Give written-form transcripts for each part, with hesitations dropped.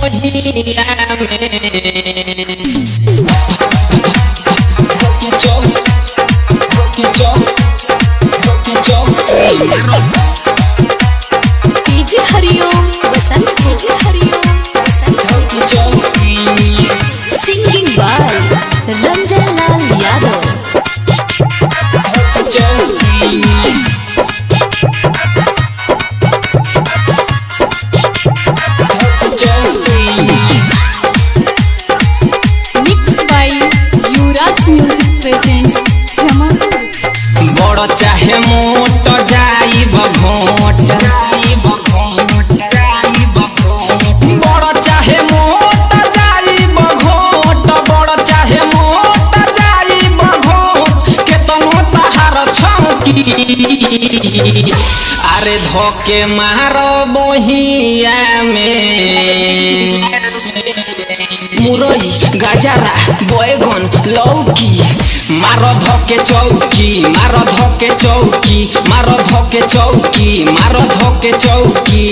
बहिया में। धोके चौ धोके चौ धोके चौकी। DJ Hariom Basant, DJ Hariom Basant, धोके चौकी। Singing by Ranjan Lal Yadav. धोके चौकी। धोके चौकी। Mix by Yuvraj music presents Jamapur. बड़ चाहे मोट जाई बघोट जाई बघोट जाई बघोट। बड़ चाहे मोट जाई बघोट, बड़ चाहे मोट जाई बघोट, केतनो तहार छौकी। अरे धोके मारो बहिया में। मुरई गाजरा बैगन लौकी, मार धके चौकी, मार धके चौकी, मार धके चौकी, मार धके चौकी।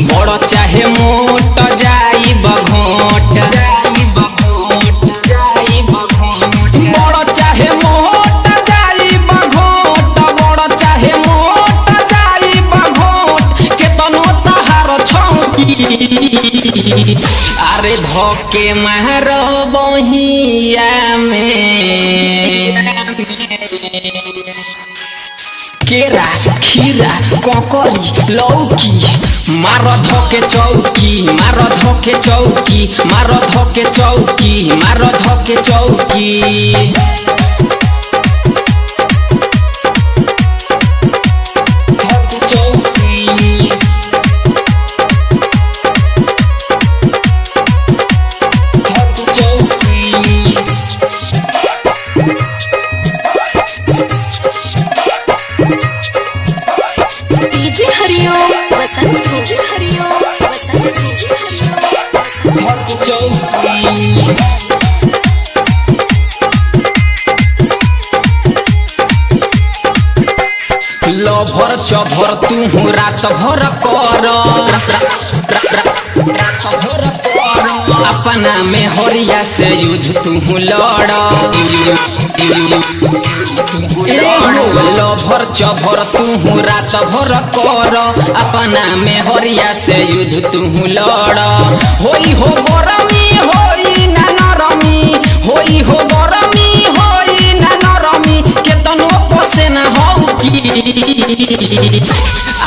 बड़ चाहे मोट जाई बघोट जाई बघोट जाई बघोट। बड़ चाहे मोट जाई बघोट, बड़ चाहे मोट जाई बघोट, केतनो तहार छौकी। अरे धोके मार बहिया में। केरा खीरा ककड़ी लौकी, मार धोके चौकी, मार धोके चौकी, मार धोके चौकी, मार धोके चौकी। धोके चौकी। धोके चौकी। DJ Hariom Basant, DJ Hariom Basant, DJ Hariom Basant. धोके चौकी। लभर चभर तू रात भर कर, रात भर कर। अपना में हरिया से युद्ध तू लड़। लभर चभर तू रात भर कर, अपना में हरिया से युद्ध तू लड़। होई हो गरमी होई ना नरमी, होई हो गरमी होई ना नरमी, केतनो पसेना हौ की।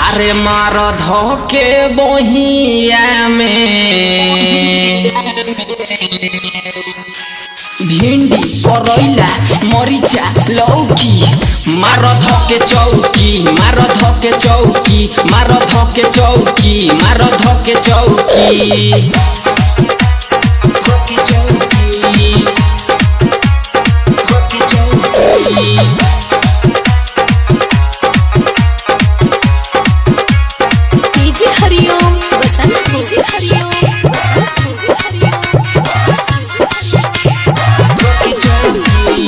अरे मार धोके बहिया में। भिंडी करैला मरीचा लौकी, मार धोके चौकी, मार धोके चौकी, मार धोके चौकी, मार धोके चौकी। धोके चौकी। धोके चौकी। DJ Hariom Basant, DJ Hariom Basant, DJ Hariom Basant. धोके चौकी।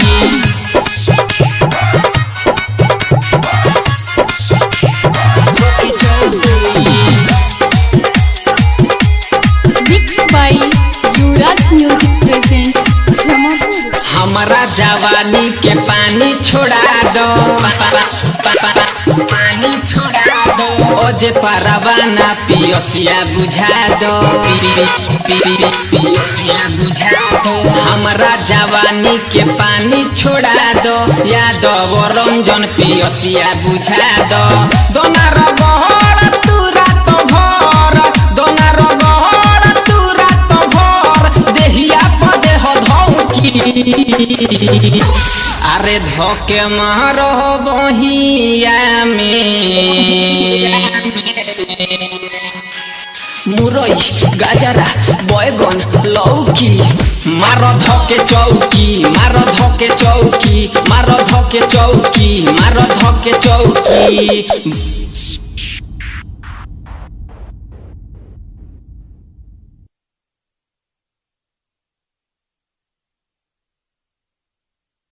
धोके चौकी। Mix by Yuvraj music presents Jamapur. हमारा जवानी के पानी छोड़ा दो, पानी छोड़ा दो। ओजे परवाना पियोसिया बुझा दो, पियोसिया बुझा दो। हमारा जवानी के पानी छोड़ा दो, यादव रंजन पियोसिया बुझा दो। दोनार गहर तू रात भर, दोनार गहर तू रात भर, देहिया पदे धौकी। अरे धोके मारो बहिया में। मुरई गाजरा बैगन लौकी, मार धोके चौकी, मार धोके चौकी, मार धोके चौकी, मार धोके चौकी।